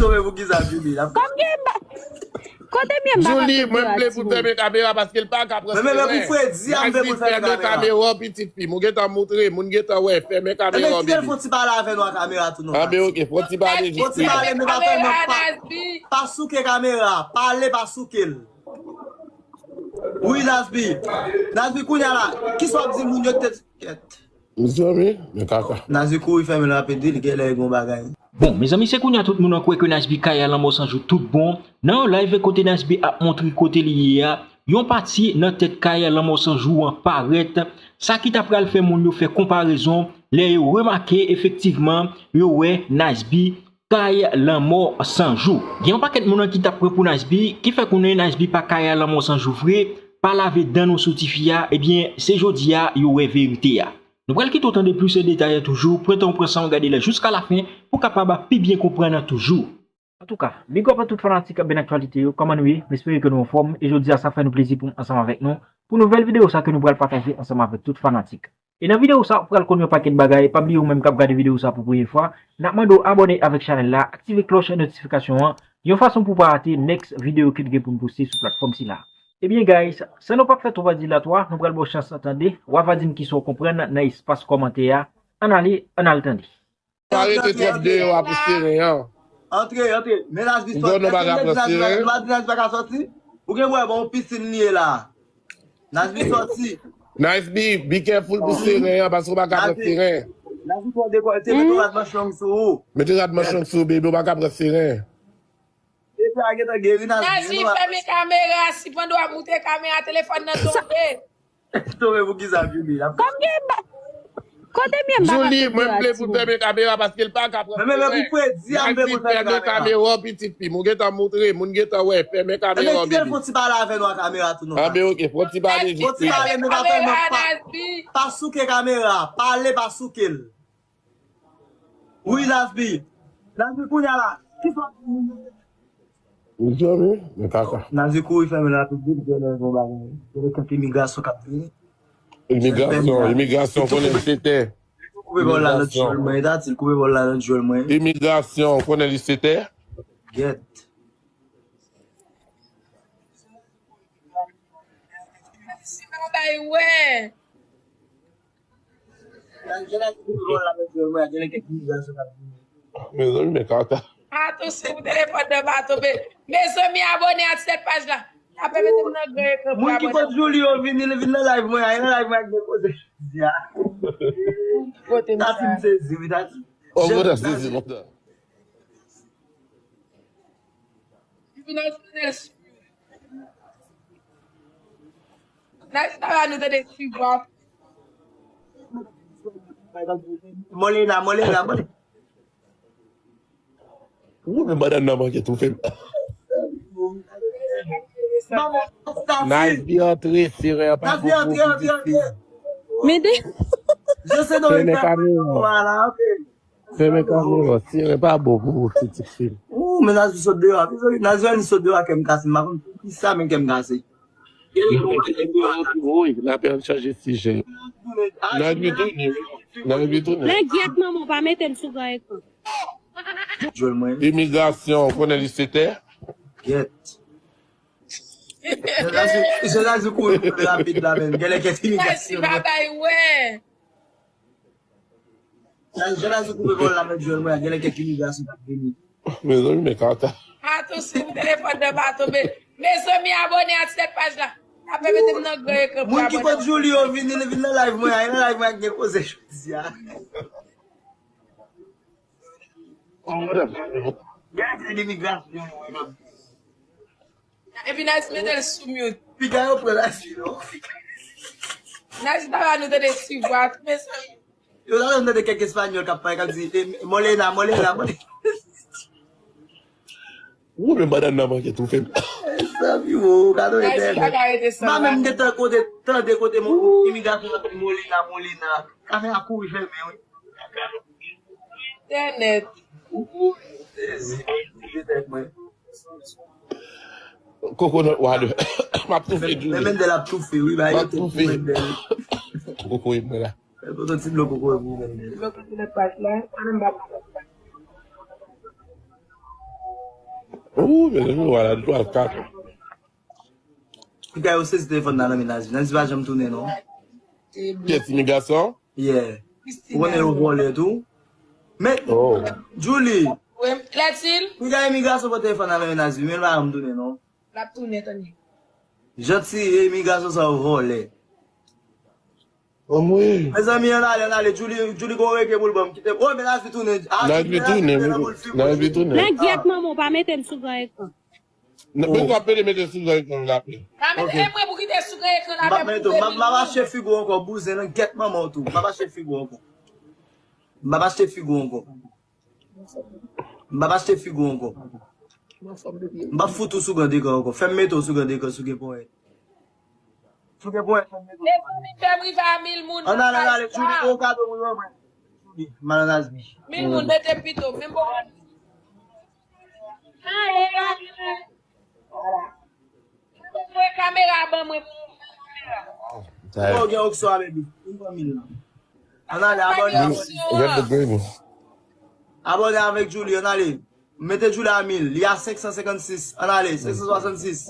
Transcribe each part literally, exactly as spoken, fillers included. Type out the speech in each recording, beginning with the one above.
Sove pou kisa Julie? L ap Kòm gen ba- Kote m ye m pa ka Julie, mwen vle pou fèmen kamera paske l pa ka pran seren. Men, men, men pou Fredi a, m vle pou fèmen kamera. Kamera, pitit fi m. Ou gentan moutre, moun gentan wè, fèmen kamera, baby. Kite l fon ti pale avè nou a kamera tou non. Anben, ok, fon ti pale jis. Fon ti pale, men pa fèmen, pa, pa souke kamera. Pale, pa souke l. Wi, Nasbi. Nasbi, kounye a la, kisa w ap di moun yo te kèt? Mezanmi, men kaka. Nazi kouri fèmen l rapid wi, li genlè gen yon bagay. Bon, mezanmi, se kounye a tout moun an kwè ke Nasbi kay a Lanmò San Jou tout bon. Nan yon live kote Nasbi ap montre kote li ye a, yon pati nan tèt kay a Lanmò San Jou an parèt. Sa ki ta pral fè moun yo fè konparezon, lè yo remake efektivman, yo wè Nasbi kay Lanmò San Jou. Gen yon pakèt moun ki t ap pran pou Nasbi, ki fè konnen Nasbi pa kay a Lanmò San Jou vre, pa lave dan nou sou tifi a, ebyen, se jodi a yo wè verite a. Nou pral kite w tande plis detay toujou, pran tan w pran san w gade la jiska lafen pou w kapab pi byen konprann toujou. Antouka, big up a tout fanatik Bèn Aktyalite yo, kòman nou ye? M espere ke nou anfòm, e jodi a sa fè nou plezi pou m ansanm avèk nou, pou nouvèl videyo sa ke nou pral pataje ansanm avèk tout fanatik. E nan videyo sa, ou pral konn yon pakèt bagay. Pa bliye ou menm k ap gade videyo sa pou premye fwa, n ap mande w abòne avèk chanèl la, aktive klòch notifikasyon an, yon fason pou w pa rate next videyo ke n gen pou n poste sou platfòm sila. Ebyen, guys, san nou p ap fè twòp dilatwa, nou pral ba w chans tande, w a va di m kisa w konprann nan espas kòmantè a. Ann ale, ann al tande. Pa rete twòp deyò a pou seren an. Antre, antre. Men Nasbi sòti. Èske w di Nasbi pa ka sòti? Ou gen wè, bon, yon pisin li ye la. Nasbi sòti. Nasbi, be careful pou seren an, paske w pa ka pran seren. Nasbi twò dekòlte, mete rad manch long sou ou. Mete rad manch long sou ou, baby, w pa ka pran seren. Depi a gentan geri, Nasbi. Nasbi, fèmen kamera, si pandan w ap moute kamera, telefòn nan tonbe. Tonbe pou kisa, Julie? Kòm gen ba- Kote m ye m pa ka Julie, mwen vle pou fèmen kamera paske l pa ka pran seren. Men, men, men pou Fredi a, m vle pou fèmen kamera. Fèmen kamera, pitit fi m. Ou gentan moutre, moun gentan wè. Fèmen kamera, baby. Ebyen, kite l fon ti pale avè nou a kamera tou non. Anben, ok, fon ti pale jis. Fon ti pale, men pa fèmen, pa, pa souke kamera. Pale, pa souke l. Wi, Nasbi. Nasbi, kounye a la. Kisa w ap di moun yo? Mezanmi, men kaka. Nazi kouri fèmen l rapid wi, li genlè gen yon bagay. Genlè kèk imigrasyon k ap vini. Imigrasyon, imigrasyon, konnen li se tè. Koupe bòl la nan djòl mwen, Tati, koupe bòl la nan djòl mwen. Imigrasyon, konnen li se tè. Gèt. Si bagay wè. Mezanmi, men kaka. Atò, si ou telefòn nan pa tonbe. Mezanmi, abòne ak sèt paj la. Apre mete m nan gran ekran pou abòne. Moun ki kot Julie yo vini, li vin nan live mwen, a, e nan live mwen ak gen koze jodi a. Kote m sa? Tati, m sezi, wi, Tati. Oh, kote sezi lontan. Epi nan jounen sou. Nan jounen la, nou tande ti vwa. Molina, Molina, Molina. Ou men madanm nan manke toufe m. Nice bi antre, seren an pa bon pou pitit fi. Mede. Fèmen kamera. Fèmen kamera, seren pa bon pou pitit fi. Ou, men Nazou sot deyò a. Nazou sot deyò a, kè m kase. M pa konn poukisa, men kè m kase. Woy, n ap chanje sijè. Nazou tounen, Nazou tounen. Men gyèt manman, pa mete m sou gran ekran. Imigrasyon, konnen li se tè. Gyèt. Nazou kouri rapid la, men. Genlè kèk imigrasyon. Sa si bagay, wè. Jan Nazou koupe bòl la, men jwèl mwen, genlè kèk imigrasyon k ap vini. Mezanmi, men kaka. Atò, si telefòn nan pa tonbe. Mezanmi, abòne ak sèt paj la. Apre mete m nan gran ekran pou abòne. Moun ki kot Julie yo vini, li vin nan live mwen, a, e nan live mwen ak gen koze jodi a. Gade imigrasyon yo, wi, mwen. Epi Nazou mete l sou mute. Piga yo pran Nazou non. Nazou ta ba nou tande ti vwa, tout mezanmi. Yo ta tande kèk espanyòl k ap pale, k ap di, eh, Molena, Molena, Molena. Ou men madanm nan manke toufe m. Mezanmi, wo, gade yon entènèt. Mwen menm m gentan kote, tande kote imigrasyon ap di Molena, Molena. Kafe a kouri fèmen, wi. Entènèt. Koko nan wale. M ap toufe Julie. Men Mendel ap toufe, wi, ba yo toufe Mendel. Koko e mwen la. Poto ti dlo koko e pou Mendel. Dlo koko nan paj la. Ann ba. Ou, mezanmi, wala, dwa kat. Piga yo sezi telefòn nan nan men Nazmi. Nazmi pa janm tounen, non. Kiyès, timoun gason? Yeah. Ou konnen yo vòlè tou. Men, Julie. Wi, Lètil. Piga imigrasyon pran telefòn nan nan men Nazmi, men l pa janm tounen, non. L ap tounen, tande. Jan ti imigrasyon sa yo vòlè. Anmwey. Mezanmi, ann ale, ann ale. Julie, Julie gon reke pou l ban m, kite m. Oh, men Nazmi tounen. Ah, Nazmi tounen, Nazmi tounen. Nan gyèt manman w, pa mete m sou gran ekran. Mwen w ap mete, mete sou gran ekran la pi. Pa mete, e mwen pou kite sou gran ekran la, men pou mete, m ap achte figo ankò, bouzen nan gyèt manman w tou. M ap achte figo ankò. M ap achte figo ankò. M ap achte figo ankò. M ap fout ou sou gran ekran ankò. Fè m mete w sou gran ekran si w gen ponyèt. Si w gen ponyèt, fè m mete w sou gran ekran. Mezanmi, fè m rive a mil moun. Ann ale, ann ale, Julie, gon kado pou mwen. Julie, mal Nazmi. Mil moun, mete m pito, menm bon. Mwen kamera ban mwen pou mwen fè kamera. Bon, gen oksyon a, baby. Vin pran mil lan. Ann ale, abòne, abòne. Abòne avèk Julie, ann ale. Mete Julie a mil. Li a senk san senkannsis. Ann ale, senk san swasannsis.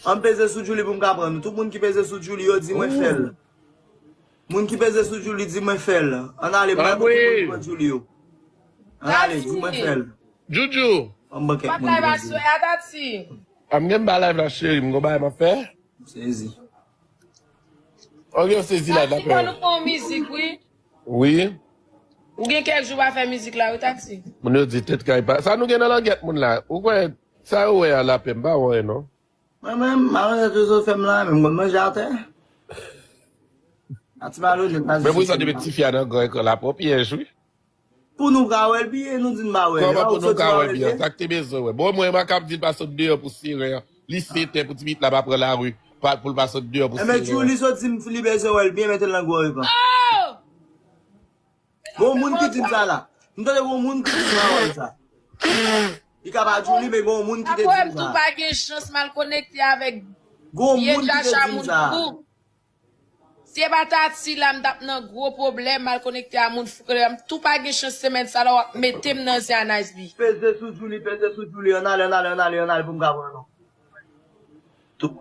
Ann peze sou Julie pou m ka pran nou. Tout moun ki peze sou Julie yo, di mwen fè l. Moun ki peze sou Julie, di mwen fè l. Ann ale, mwen pou tout moun ki pran Julie yo. Ann ale, di mwen fè l. Joujou. Yon pakèt moun ki pran Julie. A m gen m pa live la, cheri. M gon bagay m ap fè. M sezi. Ok, ou sezi live la, frè. Tati, ban nou fè yon mizik, wi. Wi. Ou gen kèk jou pa fè mizik la, wi, Tati. Moun yo di tèt kay pa. Sa nou gen nan langyèt moun la? Ou kwè sa yo wè a lapè, m pa wè, non. Mwen menm, malonèt yo sot fè m la, men m konn manje atè. A ti malonèt, pa. Men pou sa, depi tifi a nan gran ekran la, pran pyèj, wi. Pou nou ka wè l byen, nou di n pa wè l. Kòman pou nou ka wè l byen? Sa k te bezwen wè. Bon, mwen, mwen kab di l pa sot deyò pou seren an. Li sentè pou ti pitit la pa pran lari, pa, pou l pa sot deyò pou seren an. Enben, Julie sot di m li bezwen wè l byen, mete l nan gwo ekran. Oh! Gon moun ki di m sa la. M tande gon moun ki di m sa, wè sa. Li ka pa Julie, men gon moun ki te di m sa. Apre m tou pa gen chans m al konekte avèk vye chacha moun fou. Si e pa Tati la, m t ap nan gwo pwoblèm, m al konekte a moun fou, m tou pa gen chans semèn sa la, w ap mete m nan zen a Nice B. Peze sou Julie, peze sou Julie, ann ale, ann ale, ann ale, ann ale pou m ka pran non. Tou.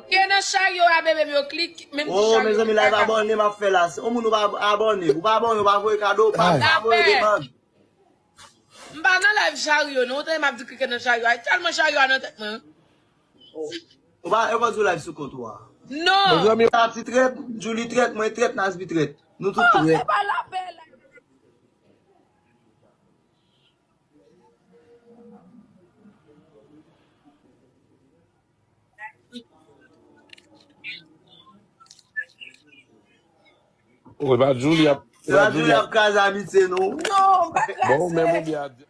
Ke nan charyo a, bebe m yo klik, menm ti charyo. Oh, mezanmi, live abòne m ap fè la. Si yon moun ou pa abòne, ou pa abòne, ou pa voye kado, pa voye demann. M pa nan live charyo, non. Ou tande m ap di klike nan charyo a. E tèlman charyo a nan tèt mwen. Ou pa, yo pa di w live sou kont ou a. Non. Mezanmi, Tati trèt, Julie trèt, mwen trèt, Nasby trèt. Nou tout trèt. Oh, se pa lapè la. Ou pa Julie ap, se pa Julie ap kraze amitye nou. Non, m pa kraze. Bon, ou menm ou byen a di.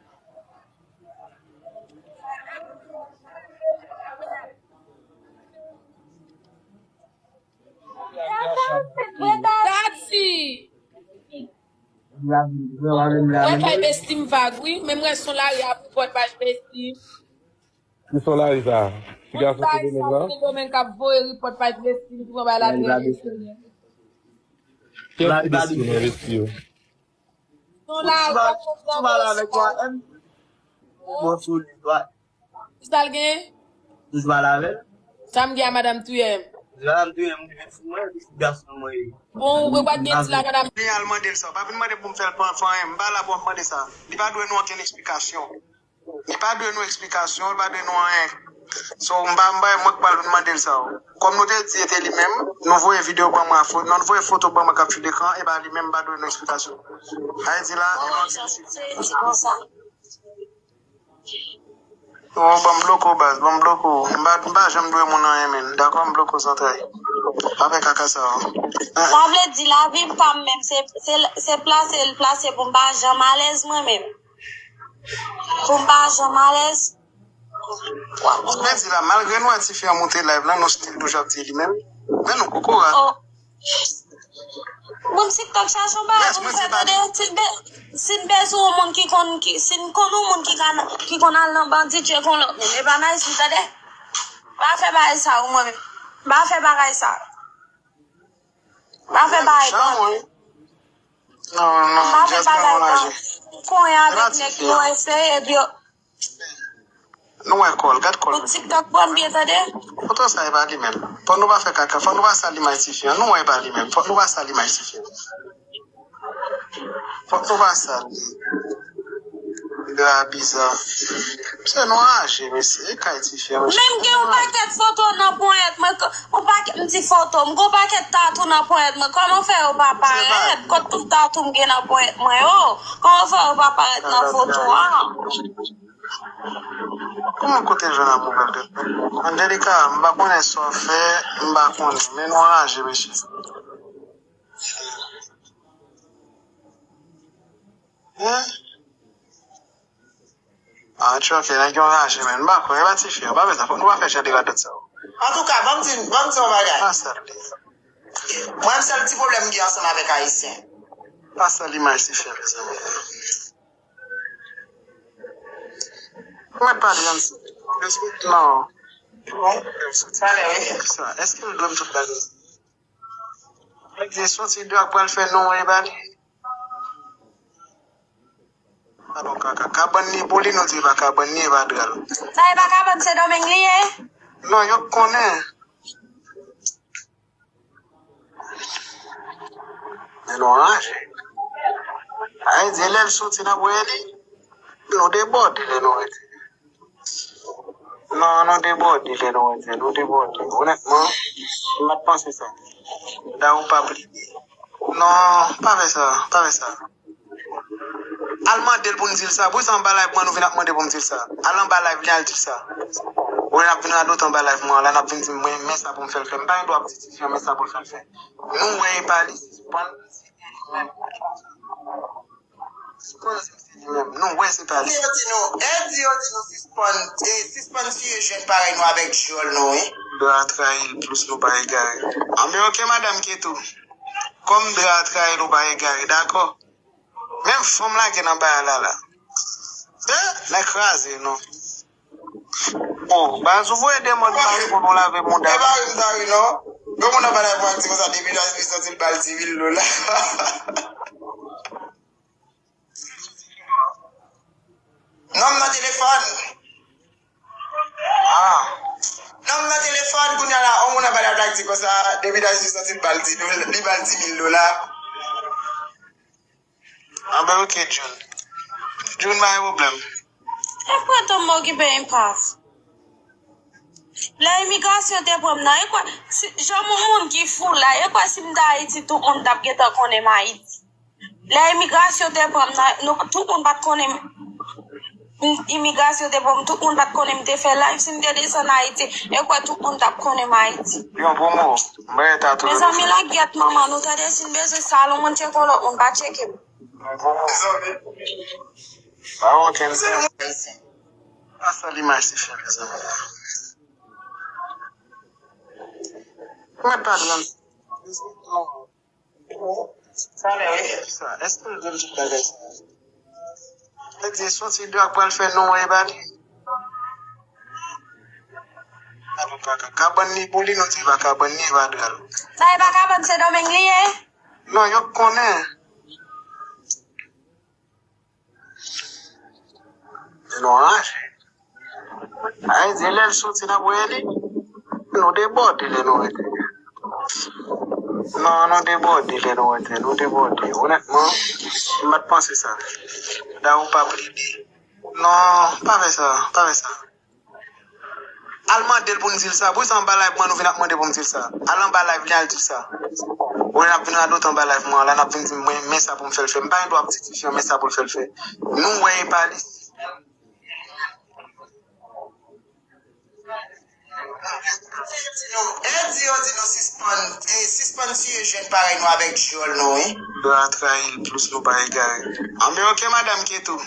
Tati! Mwen kay bestim vag, wi. Men mwen son lari a pou pòt paj bestim. Ki son lari sa? Ti gason Sendomeng lan? Sendomeng k ap voye ripòt pa vle fin pou anba la trè mesye. Kèl ti bestim nan vesti yo? Son lari. Ou toujou pale avèk twa M? Bon, sou li, twa. Kisa l gen? Toujou pale avè l? Sa m gen a madanm Touyè m. Madanm Touyè m, li vin sou mwen, li ti gason mwen ye. Bon, ou pa t gen ti la, madanm. Vin al mande l sa. Pa vin mande pou m fè l pran fanyen. M pa la pou ap mande sa. Li pa dwe nou okenn eksplikasyon. Li pa dwe nou eksplikasyon, li pa dwe nou anyen. So, m pa, m pa, mwen k pral vin mande l sa. Kòm nou te di e te li menm, nou voye videyo ban mwen, fo-, nou voye foto ban mwen k ap sou lekran, e pa li menm, m pa dwe nou eksplikasyon. Sa vle di la, e pa yon ti mesye. Oh, ban m bloke w, baz, ban m bloke w. M pa, m pa janm dwe moun anyen, menn. Dakò, m bloke w san tray. Pa fè kaka sa yo. Sa vle di lavi m pa m menm, se, se, se plase l plase pou m pa janm alèz mwen menm. Pou m pa janm alèz. Mwen di la, malgre nou wè tifi an moute live la, nou still toujou ap di li menm. Men nou kokorat. Oh. Bon, TikTok chache yon bagay pou m fè, tande. Si n be-, si n bezwen yon moun ki konn, ki, si n konn yon moun ki ka, ki konn al nan bandi, tcheke yon lòt moun. E pa Nice B, tande. Pa fè bagay sa, ou mwen menm. Pa fè bagay sa. Pa fè bagay bandi. Non, non, pa fè bagay bandi. Konyen avèk nèg yo ese, epi yo. Nou wè kò l, gad kò l. Pou TikTok pran byen, tande. Foto sa e pa li menm. Fò nou pa fè kaka, fò nou pa sal imaj tifi an. Nou wè e pa li menm. Fò nou pa sal imaj tifi an. Fò nou pa sal li. Gra biza. Mesye nou raje, mesye. E kay tifi an, mesye. Menm gen yon pakèt foto nan ponyèt mwen. Yon pakèt, m di foto. M gen yon pakèt tatou nan ponyèt mwen. Kòman fè yo pa parèt? Kot tout tatou m gen nan ponyèt mwen yo? Kòman fè yo pa parèt nan foto a? Kòman kote jwenn a poubèl de Angelika, m pa konnen sa w fè, m pa konnen, men nou anraje, mesye. Hein? Ah, tchòke, nèg yo anraje, men m pa kwè, e pa ti fi, pa bezwen, nou pa fè jan de radòt sa yo. Antouka, ban m di, ban m di yon bagay. Pa sal li. Mwen, m sèl ti pwoblèm m gen ansanm avèk Ayisyen. Pa sal imaj ti fi, mezanmi. Mwen pale ann. Non. Bon. Sa, èske l dwe m tout bagay? Mwen di, se yon ti dwa k pral fè non e pa li. Alò, kaka, kabann li pou li, nou di pa kabann li, e pa dra l. Sa e pa kabann, se Domeng li ye? Non, yo konnen. Men nou anraje. Sa vle di, lè l soti n ap wè li, nou debòde lè nou wè li. Non, nou debòde lè nou wè li, nou debòde. Onètman, m pa t panse sa. Da ou pa plede. Non, pa fè sa, pa fè sa. Al mande l pou n di l sa. Poukisa anba live mwen nou vin ap mande pou m di l sa? Al anba live li al di l sa. Ou wè n ap vin radote anba live mwen an la, n ap vin di m mwen men sa pou m fè l fè. M pa gen dwa ap di ti fi an men sa pou l fè l fè. Nou wè e pa li, sispann di se li menm. Sispann di se li menm. Nou wè se pa li. Yo di nou, e di yo di nou sispann, e sispann siye jèn parèy nou avèk djòl nou, wi. Dra trayi l plis nou pa egare. Anben oke, madanm Ketou. Kòm dra trayi l ou pa egare, dakò? Menm fanm lage nan bagay la la. Eh, nèg kraze, non. Oh, baz ou voye de mòn pa reponn ou lave mouda. E pa ri m ta ri non. Yon moun nan pa la pou ak di konsa depi laj li soti l ba l di mil dola. Non, m nan telefòn. Ah. Non, m nan telefòn kounye a la, yon moun nan pa la pou ak di konsa depi laj li soti l ba l di mil, li ba l di mil dola. Anben oke, Jun. Jun, pa gen pwoblèm. E pran tan m okipe enpas. Lè imigrasyon te pran m nan, e kwè, si, janm yon moun ki fou la, e kwè si m t Ayiti, tout moun t ap gentan konnen m Ayiti. Lè imigrasyon te pran m nan, nou, tout moun pa t konnen m. Imigrasyon te pran m, tout moun pa t konnen m te fè live. Si m te desann Ayiti, e kwè tout moun t ap konnen m Ayiti. Yon pwomo, mwen ta tou. Mezanmi, lagyèt manman nou, tande, si n bezwen salon, moun tcheke yon lòt moun, pa tcheke m. Yon pwomo. Pa okenn sens. Pa sal imaj ti fi a, mezanmi. Mwen pa di ann. Sa lè wi. Sa, èske l dwe m tout bagay sa? Nèg di, se yon ti dwa k pral fè non e pa li. Alò, kaka, kabann li pou li, nou di pa kabann li, e pa dra l. Sa e pa kabann, se Domeng li ye? Non, yo konnen. Men nou anraje. Sa vle di, lè l soti n ap wè li, nou debòde lè nou wè li. Non, nou debòde lè nou wè li, nou debòde. Onètman, m pa t panse sa. Da ou pa plede. Non, pa fè sa, pa fè sa. Al mande l pou n di l sa. Poukisa anba live mwen nou vin ap mande pou m di l sa? Al anba live li al di l sa. Ou wè n ap vin radote anba live mwen an la, n ap vin di m mwen men sa pou m fè l fè. M pa gen dwa ap di ti fi an men sa pou l fè l fè. Nou wè e pa li. E di yo di nou sispann, e sispann tiye jèn parèy nou avèk djòl nou, wi. Dwa trayi l plis nou pa egare. Anben oke, madanm Ketou.